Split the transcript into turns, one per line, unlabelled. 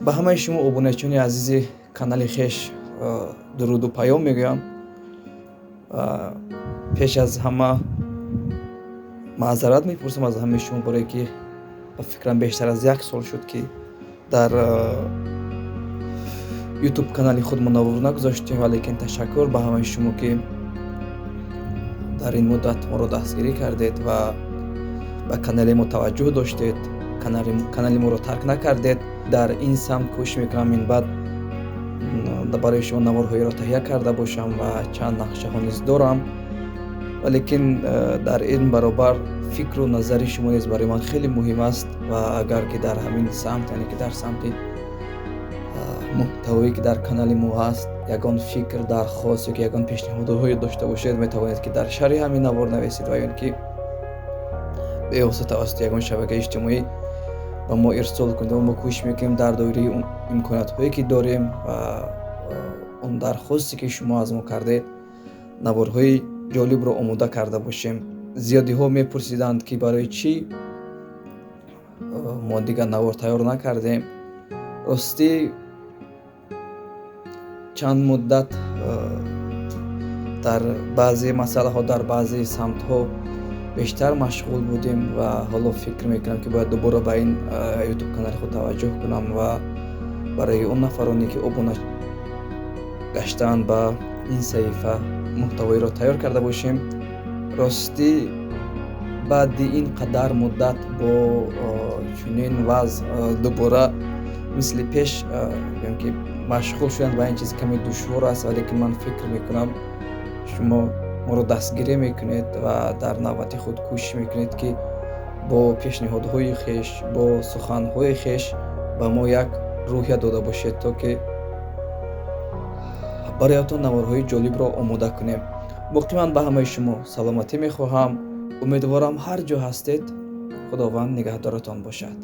Ба ҳамаи шумо обуначиёни азизи канали хеш дуруду паём мегӯям. Пеш аз ҳама маъзарат мепурсам аз ҳамаи шумо, барое ки ба фикрам бештар аз як сол шуд, ки дар ютуб канали худ мо навор нагузоштем. Валекин ташаккур ба ҳамаи шумо, ки дар ин муддат моро дастгирӣ кардед ва ба канали мо таваҷҷӯҳ доштед, канали моро тарк накардед. Дар ин самт кӯшиш мекунам минбаъд барои шумо наворҳоеро таҳия карда бошам ва чанд нақшаҳо низ дорам. Валекин дар ин баробар фикру назари шумо низ барои ман хеле муҳим аст ва агар ки дар ҳамин самт, яъне ки дар самти муҳтавое, ки дар канали мо ҳаст, ягон фикр, дархост ё ки ягон пешниҳодҳое дошта бошед, метавонед, ки дар шарҳи ҳамин навор нависед ва ё ин ки бевосита тавассути ягон шабакаи иҷтимоӣ ба мо ирсол кунед ва мо кӯшиш мекунем дар доираи имкониятҳое, ки дорем, ва он дархосте, ки шумо аз мо кардед, наворҳои ҷолибро омода карда бошем. Зиёдиҳо мепурсиданд, ки барои чӣ мо дигар навор тайёр накардем. Ростӣ, чанд муддат дар баъзе масъалаҳо, дар баъзе самтҳо бештар машғул будем ва ҳоло фикр мекунам, ки бояд дубора ба ин ютуб канали худ таваҷҷӯҳ кунам ва барои он нафароне, ки обуна гаштаанд ба ин саҳифа, муҳтавоеро тайёр карда бошем. Ростӣ, баъди ин қадар муддат бо чунин вазъ дубора мисли пеш гӯем ки машғул шудан ба ин чиз каме душвор аст. Валекин ман фикр мекунам, шумо моро дастгирӣ мекунед ва дар навбати худ кӯшиш мекунед, ки бо пешниҳодҳои хеш, бо суханҳои хеш ба мо як рӯҳия дода бошед, то ки бароятон наворҳои ҷолибро омода кунем. Боқӣ ман ба ҳамаи шумо саломатӣ мехоҳам. Умедворам, ҳар ҷо ҳастед, Худованд нигаҳдоратон бошад.